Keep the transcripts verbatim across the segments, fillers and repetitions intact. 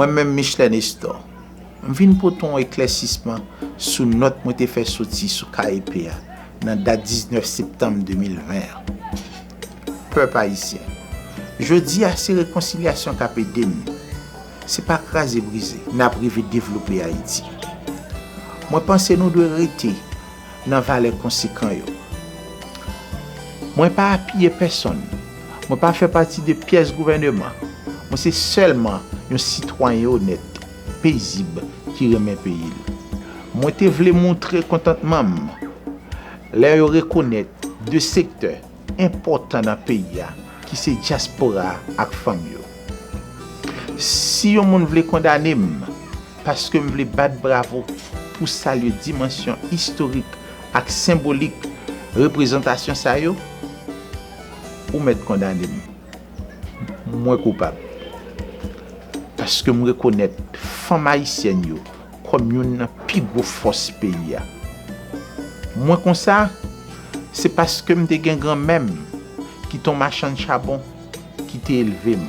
Mwen menm, Michelet Nestor, m vin pote yon eklèsisman sou nòt mwen te fè soti sou K E P a nan dat diznèf septanm de mil ven an. Pèp ayisyen, jodi a se rekonsilyasyon k ap ede n. Se pa kraze brize n ap rive devlope Ayiti. Mwen panse nou dwe rete nan valè konsekan yo. Mwen pa apiye pèsonn. Mwen pa fè pati de pyès gouvèneman. Mwen se sèlman yon sitwayen onèt, pezib, ki renmen peyi l. Mwen te vle montre kontantman m lè yo rekonèt de sektè enpòtan nan peyi a, ki se dyaspora a ak fanm yo. Si yon moun vle kondane m paske m vle bat bravo pou salye dimansyon istorik ak senbolik reprezantasyon sa yo, ou mèt kondane m. Mwen koupab. Paske m rekonèt fanm ayisyèn yo kòm youn nan pi gwo fòs peyi a. Mwen konsa, se paske m te gen granmè m ki t on machann chabon ki te elve m.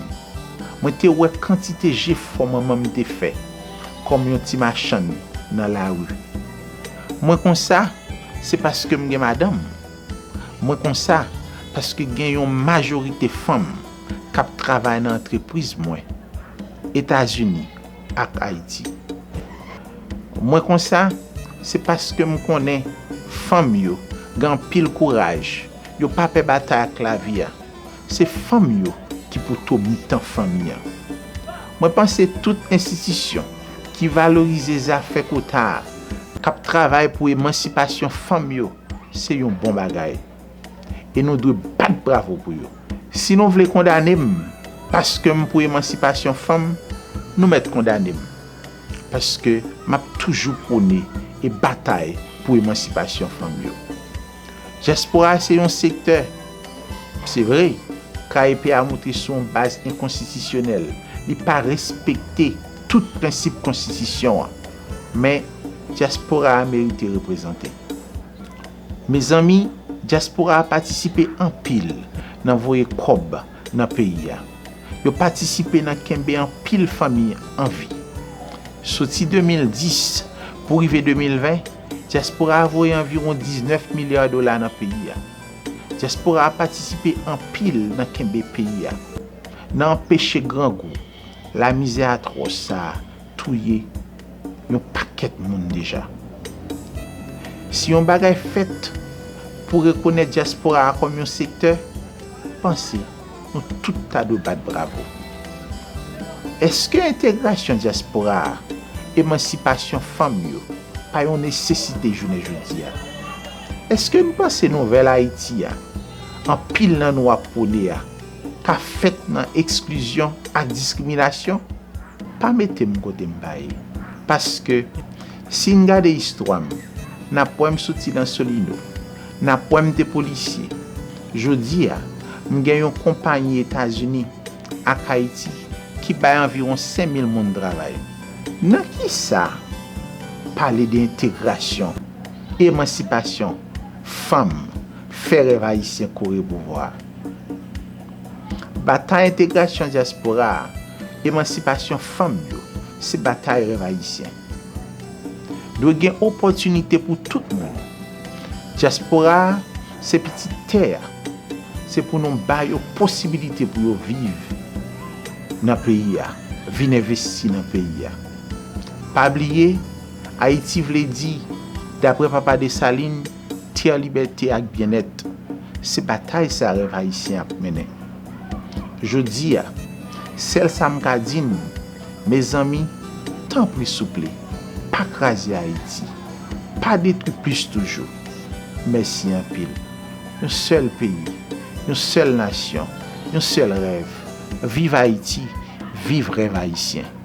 Mwen te wè kantite jefò manman m te fè kòm yon ti machann nan lari. Mwen konsa, se paske m gen madanm. Mwen konsa, paske gen yon majorite fanm k ap travay nan antrepriz mwen, Etazini ak Ayiti. Mwen konsa, se paske m konnen fanm yo gen anpil kouraj, yo pa pè batay ak lavi a. Se fanm yo ki poto mitan fanmi an. Mwen panse tout enstitisyon ki valorize zafè kota a, k ap travay pou emansipasyon fanm yo, se yon bon bagay. E nou dwe bat bravo pou yo. Si nou vle kondane m paske m pou emansipasyon fanm, nou mèt kondane m. Paske m ap toujou pwone e batay pou emansipasyon fanm yo. Dyaspora a se yon sektè. Se vre, K E P a monte sou yon baz enkonstitisyonèl. Li pa respekte tout prensip konstitisyon an. Men, dyaspora a merite reprezante. Mezanmi, dyaspora a patisipe anpil nan voye kòb nan peyi a. Yo patisipe nan kenbe anpil fanmi an vi. Soti de mil dis pou rive de mil ven, dyaspora a voye anviwon diznèf milya dola nan peyi a. Dyaspora a patisipe anpil nan kenbe peyi a, nan anpeche grangou, lamizè atwòs sa a touye yon pakèt moun deja. Si yon bagay fèt pou rekonèt dyaspora a kòm yon sektè, panse nou tout ta dwe bat bravo. Èske entegrasyon dyaspora a, emansipasyon fanm yo, pa yon nesesite jounen jodi a? Èske n panse nouvèl Ayiti a, anpil nan nou ap pwone a, ka fèt nan eksklizyon ak diskriminasyon? Pa mete m kote m pa ye. Paske, si n gade istwa m, n ap wè m soti nan Solino, n ap wè m te polisye. Jodi a, m gen yon konpayi Etazini ak Ayiti ki bay anviwon senk mil moun travay. Nan kisa pale de entegrasyon, emansipasyon fanm fè rèv ayisyen kore pouvwa a? Batay entegrasyon dyaspora a, emansipasyon fanm yo, se batay rèv ayisyen. Dwe gen opòtinite pou tout moun. Dyaspora a, se pitit tè a. Se pou nou ba yo posibilite pou yo viv nan peyi a, vin envesti nan peyi a. Pa bliye, Ayiti vle di, daprè Papa Desalin, tè, libète ak byennèt. Se batay sa rèv ayisyen ap mennen. Jodi a, sèl sa m ka di n, mezanmi, tanpri souple, pa kraze Ayiti. Pa detwi plis toujou. Mèsi anpil. Yon sèl peyi, yon sèl nasyon, yon sèl rèv. Viv Ayiti, viv rèv ayisyen.